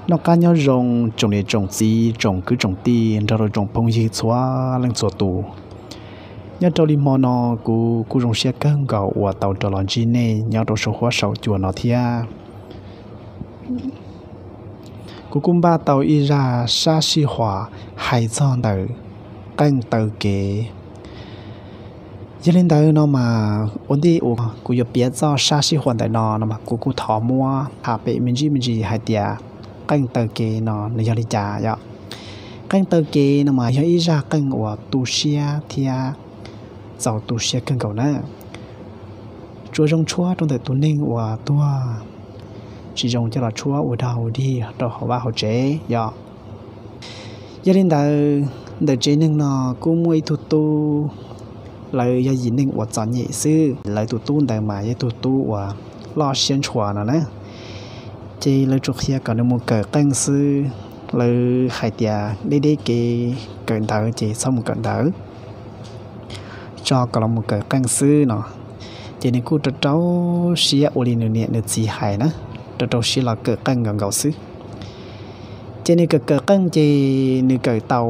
Noj qab nyob zoo tsoom niam tsoom txiv, tsoom kwv tsoom tij nrog rau tsoom phooj ywg txhua leej txhua tus. Nyob rau li hmo no kuv kuj zoo siab kawg nkaus uas tau rov los ntsib nej nyob rau saum huab saum cua no thiab. Kuv kuj npaj tau ib zaj sab sij huam hais txog ntawm qeej taw kev. Yog li ntawd no mas ua ntej uas kuv yuav piav txoj sab sij huam ntawm no no mas kuv kuj thov muab tham pem me ntsis me ntsis hais tias qeej taw kev no nws yog li cas yom. Qeej taw kev no mas yog ib zaj qeej uas tu siab thiab txaus tu siab kawg nkaus na. Tsuas zoo tshuab rau ntawm tus neeg uas tuag, tsis zoo coj los tshuab ua dog ua dig rau hauv vaj hauv tsev yom. Yog li ntawd, ntawm tsev neeg no kuj muaj ib tug tub, lawv yog yim neeg uas txom nyem xwb. Lawv tus tub ntawd mas yog ib tug tub uas loj siab ntshua no na. Ces lawv tsuas qhia kom nws mus kawm qeej xwb. Lawv hais tias deb deb kev kawm ntawv ces txhob mus kawm ntawv, tso kom los mus kawm qeej xwb no. Ces nws kuj rau rau siab ua li nws niam nws txiv hais na, rau rau siab los kawm qeej nkaus nkaus xwb. Ces nws kawm kawm qeej ces nws kawm tau,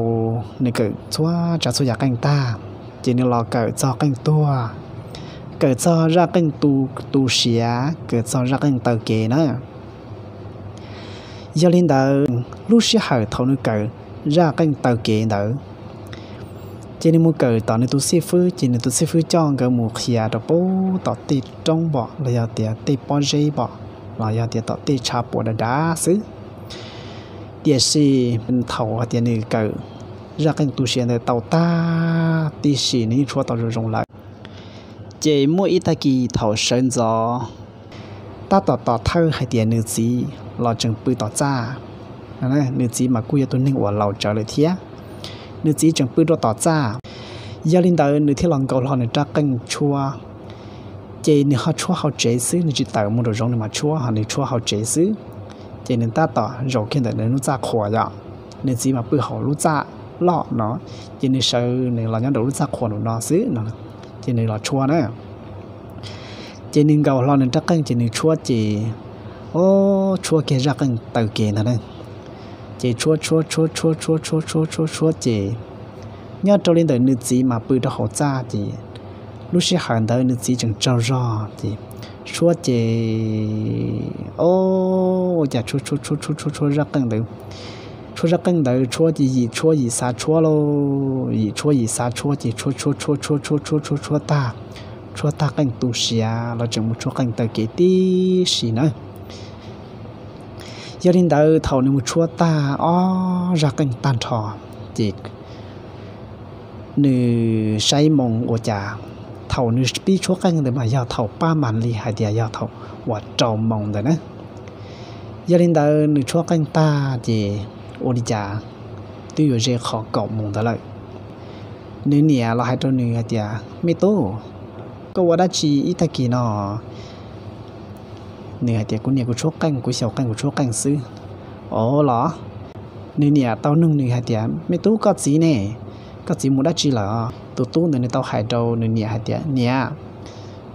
nws kawm txhua tsav txhua yam qeej tag, ces nws los kawm txog qeej tuag, kawm txog zaj qeej tu, tu siav, kawm txog zaj qeej taw kev na. Yog li ntawd, lub sij hawm thaum nws kawm zaj qeej taw kev ntawd, ces nws mus kawm tom nws tus xib fwb, ces nws tus xib fwb coj nkawd mus qhia rau pem tom tej roob npom los yog tias tej pob zeb npom los yog tias tom tej tshav puam dav dav xwb. Tiam sis thaum hais tias nws kawm zaj qeej tu siav ntawd tau tag tib si, nws yeej tshuab tau zoo zoo lawm. Ces muaj ib tag kis thaum sawv ntxov, tab tom tos thawj hais tias nws txiv los tseem pw tom txaj. Nws txiv mas kuj yog tus neeg uas laus tsawv lawm thiab, nws txiv tseem pw rau tom txaj. Yog li ntawd nws thiaj los nkaus hlo nws rab qeej tshuab. Ces nws ho tshuab hauv tsev xwb, nws tsis tawm mus nraum zoov nws mam tshuab, ho nws tshuab hauv tsev xwb. Ces nws tab tom zaum kiag ntawm nws lub txaj qhua yom, nws txiv mas pw hauv lub txaj loj no, ces nws sawv nws los nyob nraum lub txaj qhua nraum no xwb no, ces nws los tshuab na. Ces nws nkaus hlo nws rab qeej ces nws tshuab ces, o, tshuab kiag zaj qeej taw kev ntag na. Ces tshuab tshuab tshuab tshuab tshuab tshuab tshuab tshuab tshuab ces nyob rau li ntawm nws txiv mas pw rau hauv txaj ces lub sij hawm ntawd nws txiv tseem tsaug zog ces tshuab ces, o, ua cas tshuab tshuab tshuab tshuab tshuab tshuab zaj qeej ntawd, tshuab zaj qeej ntawd tshuab ces yim tshuab yim xav tshuab lauj, yim tshuab yim xav tshuab ces tshuab tshuab tshuab tshuab tshuab tshuab tshuab tshuab tag, tshuab tag qeej tu siav los tseem mus tshuab qeej taw kev tib si na. Yog li ntawd thaum nws mus tshuab tag ob zaj qeej tag nrho ces nws saib moo ua cas thaum nws pib tshuab qeej ntawd mas yog thaum pab mam li hais tias yog thaum uas rau moo ntawd na. Yog li ntawd nws tshuab qeej tag ces ua li cas twb yuav ze qhov kaum moo ntawd lawm. Nws niam los hais rau nws hais tias, me tub, koj ua dab tsi ib tag kis no? Nws hais tias, kuv niam, kuv tshuab qeej, kuv xyaum qeej, kuv tshuab qeej xwb. O los? Nws niam tau nug nws hais tias, me tub, koj txiv ne? Koj txiv mus dab tsi lawm? Tus tub ntawd nws tau hais rau nws niam hais tias, niam,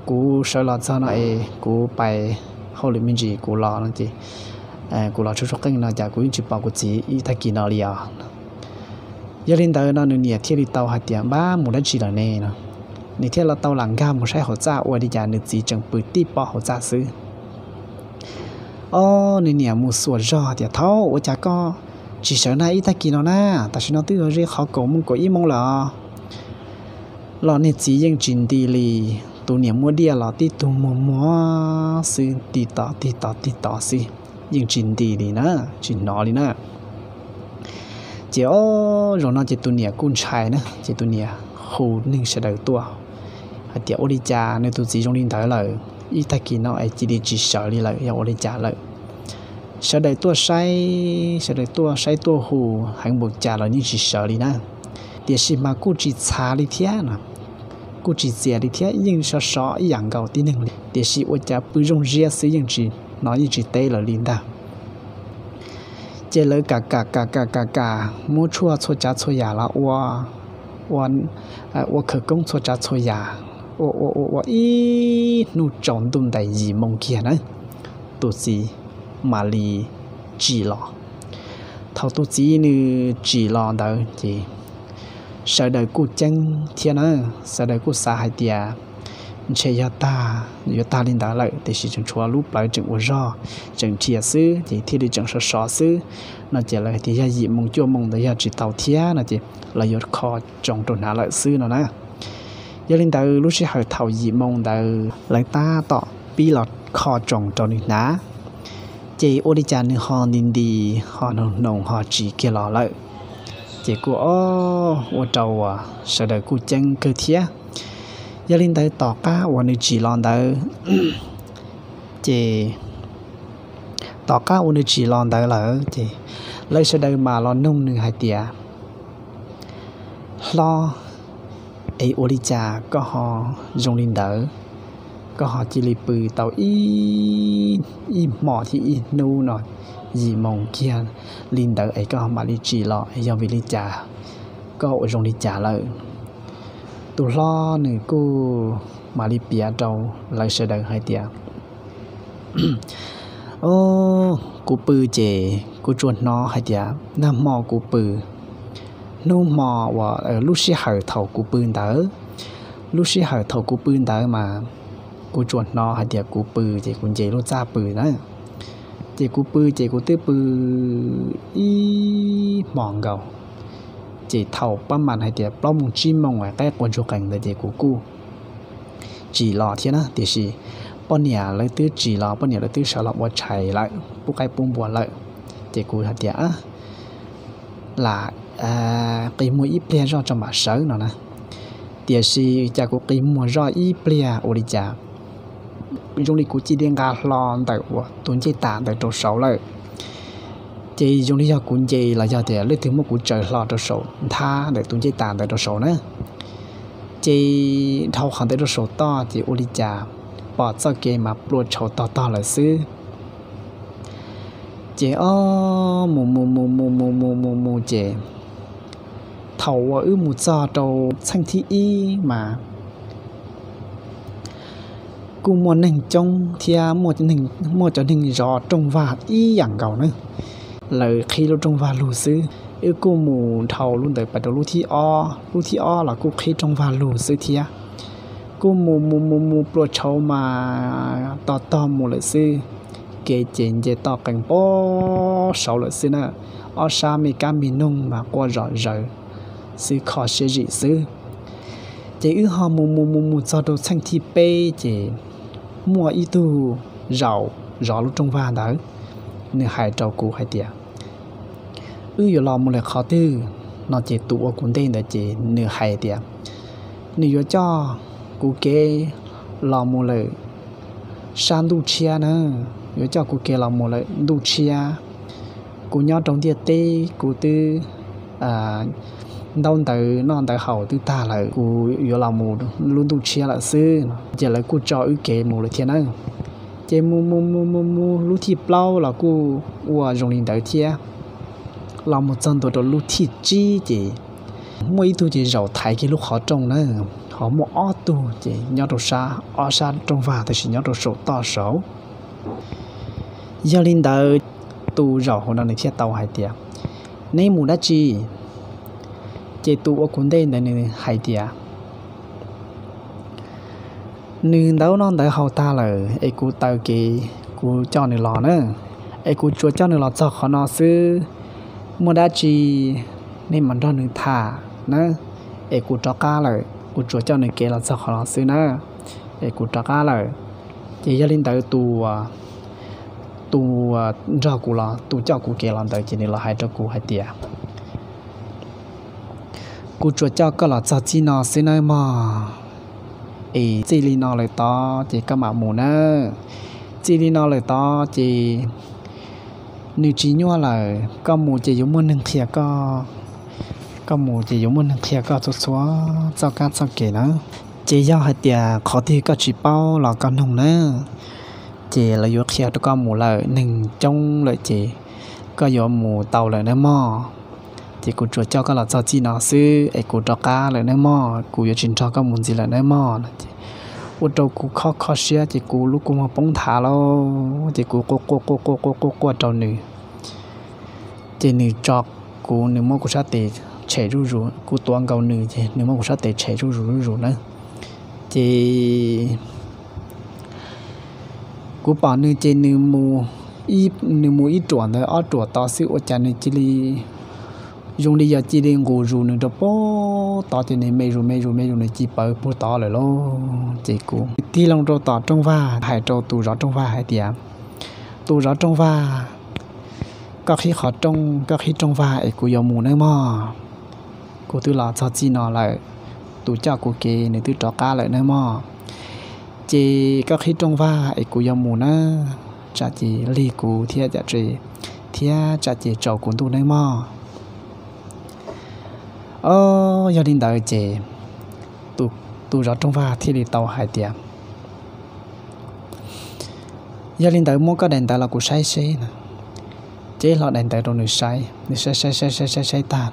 kuv sawv los txog no es kuv pais hauj lwm me ntsis kuv los no ces kuv los tshuab tshuab qeej no cas kuv yeej tsis pom kuv txiv ib tag kis no li os. Yog li ntawd no nws niam thiaj li tau hais tias, npab mus dab tsi lawm ne no. Nws thiaj los tau lam nkag mus saib hauv txaj ua li cas nws txiv tseem pw tib pob hauv txaj xwb. O, nws niam mus xuas zog tias, thaub, ua cas koj tsis sawv na ib tag kis no na? Tam sim no twb yuav ze qhov kaum moo kaum ib moo lawm os. Los niag txiv yeej tsis nti li, tus niam muab diaj los tib tug muag muag xwb, tig tom tig tom tig tom xwb, yeej tsis nti li na, tsis hnov li na. Ces o, zaum no ces tus niam kuj ntshai na, ces tus niam hu neeg sawv daws tuaj hais tias, ua li cas nws tus txiv zoo li ntawd lawm, ib tag kis no es cia li tsis sawv li lawm, yog ua li cas lawm? Sawv daws tuaj saib, sawv daws tuaj saib tuaj hu heev npaum cas los yeej tsis sawv li na. Tiam sis mas kuj tsis txhav li thiab no, kuj tsis txias li thiab, yeej sov sov ib yam nkaus tib neeg li, tiam sis ua cas pw zoo ziab xwb, yeej tsis hnov yeej tsis teb lawv li ntag. Ces lawv kam kam kam kam kam kam muab tshuaj txhua tsav txhua yam los ua, ua khawv koob txhua tsav txhua yam, ua ua ua ua ib hnub tsaus ntuj ntais yim moo kiag na, tus txiv mam li tsim los. Thaum tus txiv nws tsim los ntawd ces sawv daws kuj ceeb thiab na, sawv daws kuj xav hais tias ntshe yog tag, yuav tag li ntawd lawm, tiam sis tseem tshuav lub plawv tseem ua zog, tseem nrhiav xwb ces thiaj li tseem sov sov xwb no ces lawv hais tias yog yim moo cuaj moo ntawd yog tsis tau thiab no ces lawv yuav kho tsoos rau hnav lawm xwb no na. Yog li ntawd lub sij hawm thaum yim moo ntawd lawv tab tom pib los kho tsoos rau nws hnav, ces ua li cas nws ho nti nti, ho hnoos hnoos ho tsis kiag los lawm. Ces kuj o, ua rau uas sawv daws kuj ceeb kawg thiab. Yog li ntawd tom qab uas nws tsim los ntawd ces tom qab uas nws tsim los ntawd lawm ces lawv sawv daws mam los nug nws hais tias, Hlob, es ua li cas koj ho zoo li ntawd? Koj ho cia li pw tau ib hmo thiab ib hnub no yim moo kiag li ntawd es koj ho mam li tsim los, yog vim li cas, koj ua zoo li cas lawm? Tus hlob nws kuj mam li piav rau lawv sawv daws hais tias, O, kuv pw ces kuv tsuas hnov hais tias nag hmo kuv pw, hnub hmo uas lub sij hawm thaum kuv pw ntawd, lub sij hawm thaum kuv pw ntawd mas kuv tsuas hnov hais tias kuv pw ces kuv nce lub txaj pw na. Ces kuv pw ces kuv twb pw ib hmo nkaus, ces thaum pab mas hais tias plaub moos tsib moos qaib qua ntsuag qees ntawd ces kuv kuj tsim los thiab na, tiam sis poj niam lawv twb tsim los, poj niam lawv twb sawv los ua tshais lawm, pub qaib pub npua lawm. Ces kuv hais tias, Lam qi muag ib pliag zoj tso mam sawv no na. Tiam sis cas kuv qi muag zoj ib pliag ua li cas zoo li kuv cia li nqa hlo ntawm uas tus ncej tas ntawd rau saud lawm. Ces zoo li yog kuv nce los yog tias leej twg muab kuv tsaws hlo rau saum nthab ntawm tus ncej tas ntawd rau saud na. Ces dhau qhov ntawd rau saum toj ces ua li cas pom txoj kev mas plua tshauv tog tog lawm xwb. Ces o, mus mus mus mus mus mus mus mus ces thaum uas wb mus txog rau txheej thib ib mas kuj muaj neeg coob thiab muaj cov neeg zov rooj vag ib yam nkaus na. Lawv qhib lub rooj vag lug xwb. Wb kuj mus dhau lub ntawd pas rau lub thib ob, lub thib ob los kuj qhib rooj vag lug xwb thiab. Kuj mus mus mus mus plua tshauv mas tog tog mus lawm xwb. Kev ces nce toj qees pab saud lawm xwb na. Ob sab me kab me noog mas quaj zom zaws xwb, kho siab zim xwb. Ces wb ho mus mus mus mus txog rau txheej thib peb ces muaj ib tug zaum zov lub rooj vag ntawd, nws hais rau kuv hais tias, Wb yuav los mus lawm qhov twg no? Ces tus ua kuv ntej ntawd ces nws hais tias nws yuav coj kuv kev los mus lawm sab ntuj tshiab na, yuav coj kuv kev los mus lawm ntuj tshiab. Kuv nyob rau ntiaj teb kuv twb ntaub ntawv noj ntawv haus twb tag lawm, kuv yuav los mus lub ntuj tshiab lawm xwb. Ces lawv kuj tso wb kev mus lawm thiab na. Ces mus mus mus mus mus lub thib plaub los kuj ua zoo li ntawd thiab. Los mus txog ntua rau lub thib tsib ces muaj ib tug ces zaum thaiv kiag lub qhov rooj na, ho muaj ob tug ces nyob rau sab, ob sab rooj vag tab sis nyob rau saum toj saud. Yog li ntawd, tus zaum hauv no nws thiaj tau hais tias, Neb mus dab tsi? Ces tus ua kuv ntej ntawd nws hais tias, Nws ntaub noj ntawv haus tag lawm es kuv taw kev kuv coj nws los na, es kuv tsuas coj nws los txog qhov no xwb. Muaj dab tsi nej mam nrog nws tham na, es kuv rov qab lawm, kuv tsuas coj nws kev los txog qhov no xwb na, es kuv rov qab lawm. Ces yog li ntawd tus, tus nrog kuv los, tus coj kuv kev los ntawd ces nws los hais rau kuv hais tias, Kuv tsuas coj koj los txog txij no xwb nawb mog. Es txij li no lawm tod ces koj mam mus nawb. Txij li no lawm tod ces nws tsis nyuaj lawm, koj mus ces yuav muaj neeg qhia koj, koj mus ces yuav muaj neeg qhia koj txhua txhua txoj kab txoj kev na. Ces yog hais tias qhov twg koj tsis paub los koj nug nawb. Ces lawv yuav qhia rau koj mus lawm, neeg coob lawm ces koj yuav mus tau lawm nawb mog. Ces kuv tsuas coj koj los txog txij no xwb es kuv rov qab lawm nawb mog, kuv yuav tsis nrog koj mus ntxiv lawm nawb mog. Ua rau kuv kho kho siab ces kuv lub kua muag poob nthav lauj, ces kuv quaj quaj quaj quaj quaj quaj rau nws. Ces nws tso kuv, nws muab kuv sab tes tshem zuj zus, kuv tuav nkaus nws ces nws muab kuv sab tes tshem zuj zus zuj zus na. Ces kuv pom nws ces nws mus ib ruam ntawd ob ruam tod xwb ua cas nws cia li zoo li yog cia li nqus zus nws rau pem tod ces nws me zus me zus me zus nws cia li pawv puag tod lawm lauj. Ces kuv tig loo rau tom rooj vag hais rau tus zov rooj vag hais tias, tus zov rooj vag, koj qhib qhov rooj, koj qhib rooj vag es kuv yuav mus nawb mog. Kuv twb los txog txij no lawm, tus coj kuv kev nws twb rov qab lawm nawb mog. Ces koj qhib rooj vag es kuv yuav mus nawb, tsam ces lig kuv thiab, thiab tsam ces tsaus kuv ntuj nawb mog. Os, yog li ntawd ces tus zov rooj vag thiaj li tau hais tias, yog li ntawd muab koj daim ntawv los kuv saib seb na. Ces hlo daim ntawv rau nws saib, nws saib saib saib saib saib saib tag,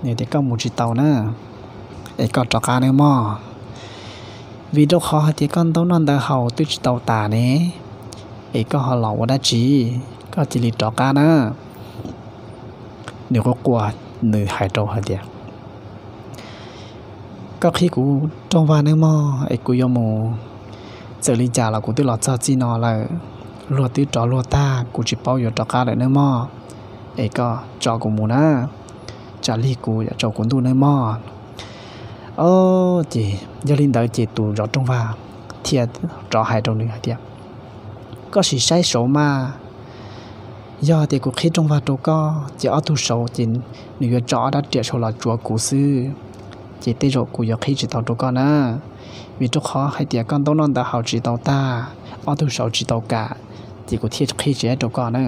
nws tias koj mus tsis tau na, es koj rov qab nawb mog. Vim rau qhov hais tias koj ntaub noj ntawv haus twb tsis tau tas ne, es koj ho los ua dab tsi, koj cia li rov qab na. Nws quaj quaj, nws hais rau hais tias, koj qhib kuv rooj vag nawb mog, es kuv yuav mus. Txawm li cas los kuv twb los txog txij no lawm, luag twb rov luag tag, kuv tsis paub yuav rov qab lawm nawb mog, es koj tso kuv mus na, tsam lig kuv yuav tsaus kuv ntuj nawb mog. Os, ces yog li ntawd ces tus zov rooj vag thiaj rov hais rau nws hais tias, koj sim saib saud mas, yog tias kuv qhib rooj vag rau koj ces ob tug saud ces nws yuav tso ob rab riam saud los tsuav kuv xwb, ces tej zaum kuv yuav qhib tsis tau rau koj na. Vim rau qhov hais tias koj ntaub noj ntawv haus tsis tau tag, ob tug saud tsis tau kam, ces kuv thiaj qhib tsis rau koj na.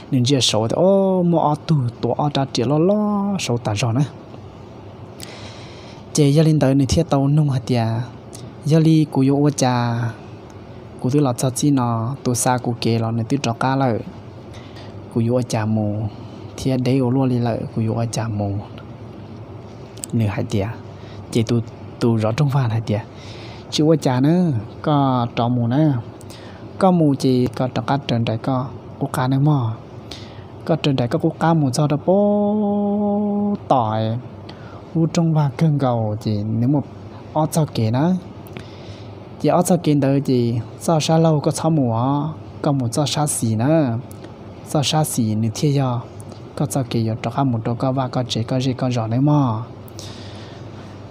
Nws ntsia saud tias, o, muaj ob tug tuav ob rab riam loj loj saud tas zog na. Ces yog li ntawd nws thiaj tau nug hais tias, yog li kuv yuav ua cas? Kuv twb los txog txij no, tus xa kuv kev los nws twb rov qab lawm, kuv yuav ua cas mus thiab, deb ua luaj li lawm, kuv yuav ua cas mus? Nws hais tias, ces tus zov rooj vag hais tias, tsis ua cas na, koj rov mus na, koj mus ces koj rov qab raws nraim koj qub qab nawb mog. Koj raws nraim koj qub qab mus txog rau pem tom lub rooj vag kawg nkaus ces nws muaj ob txoj kev na. Ces ob txoj kev ntawd ces txoj sab laug koj txhob mus os, koj mus txoj sab xis na. Txoj sab xis nws thiaj yog koj txoj kev yuav rov qab mus rau koj vaj koj tsev koj zej koj zos nawb mog.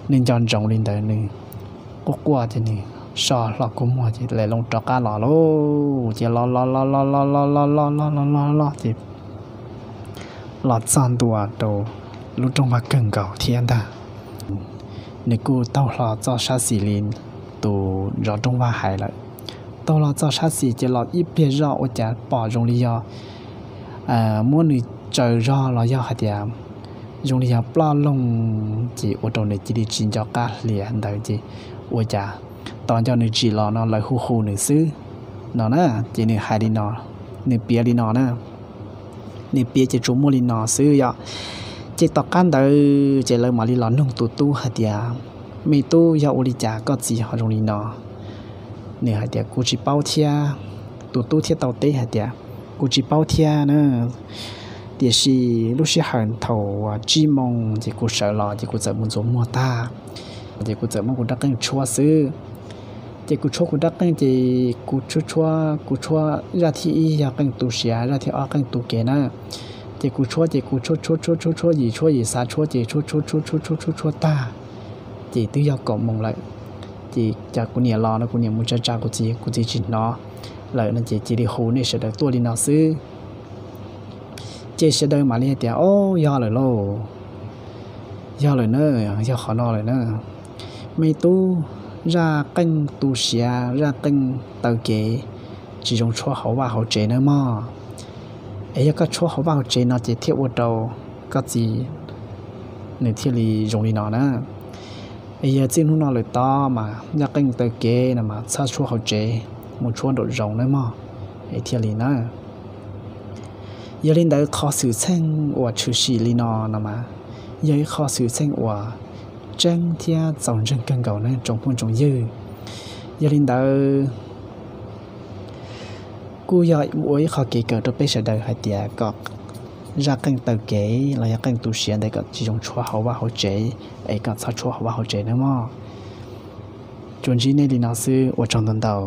Nws nco ntsoov li ntawd nws quaj quaj ces nws so hlo kua muag ces lawv loo rov qab los lauj. Ces los los los los los los los los los los los ces los txog ntua rau lub rooj vag kawg nkaus thiab ntag. Nws kuj taug hlo txoj sab xis li tus zov rooj vag hais lawm. Taug hlo txoj sab xis ces los ib pliag zoj ua cas pom zoo li yog muab nws tsaws zog los yog hais tias zoo li yog ploj loog ces ua rau nws cia li tsis nco qab hlias ntawd ces ua cas tos nco nws tsim los no lawv hu hu nws xwb no na. Ces nws hais li no, nws piav li no na. Nws piav ces tsuas muaj li no xwb yom. Ces tom qab ntawd ces lawv mam li los nug tus tub hais tias, me tub, yog ua li cas koj txiv ho zoo li no? Nws hais tias kuv tsis paub thiab. Tus tub thiaj tau teb hais tias, kuv tsis paub thiab na, tiam sis lub sij hawm thaum tsib moos ces kuv sawv los ces kuv txawm mus ntxuav muag tag, ces kuv txawm muab kuv rab qeej tshuab xwb. Ces kuv tshuab kuv rab qeej ces kuv tshuab tshuab, kuv tshuab zaj thib ib yog qeej tu siav, zaj thib ob qeej tu kev na. Ces kuv tshuab ces kuv tshuab tshuab tshuab tshuab tshuab yim tshuab yim xav tshuab ces tshuab tshuab tshuab tshuab tshuab tshuab tshuab tag, ces twb yog kaum moos lawm. Ces cas kuv niam los no kuv niam mus tsa tsa kuv txiv, kuv txiv tsis hnov lawm no ces cia li hu nej sawv daws tuaj li no xwb. Ces sawv daws mam li hais tias, o, yog lawm lauj, yog lawm na, yog qhov no lawm na. Me tub, zaj qeej tu siav, zaj qeej taw kev tsis zoo tshuab hauv vaj hauv tsev nawb mog. Es yog koj tshuab hauv vaj hauv tsev no ces thiaj ua rau koj txiv nws thiaj li zoo li no na. Es yog txij hnub no lawm tod mas zaj qeej taw kev no mas txhob tshuab hauv tsev, mus tshuab nraum zoov nawb mog, es thiaj li na. Yog li ntawd qhov xwm txheej uas tshwm sim li no no mas yog ib qho xwm txheej uas tseeb thiab txaus ntseeg kawg nkaus na tsoom phooj tsoom ywg. Yog li ntawd kuj yog ua ib qho kev kawm rau peb sawv daws hais tias kom zaj qeej taw kev los yog qeej tu siav ntawd kom tsis zoo tshuab hauv vaj hauv tsev, es kom txhob tshuab hauv vaj hauv tsev nawb mog. Tsuas ntsib nej li no xwb, ua tsaug ntau ntau.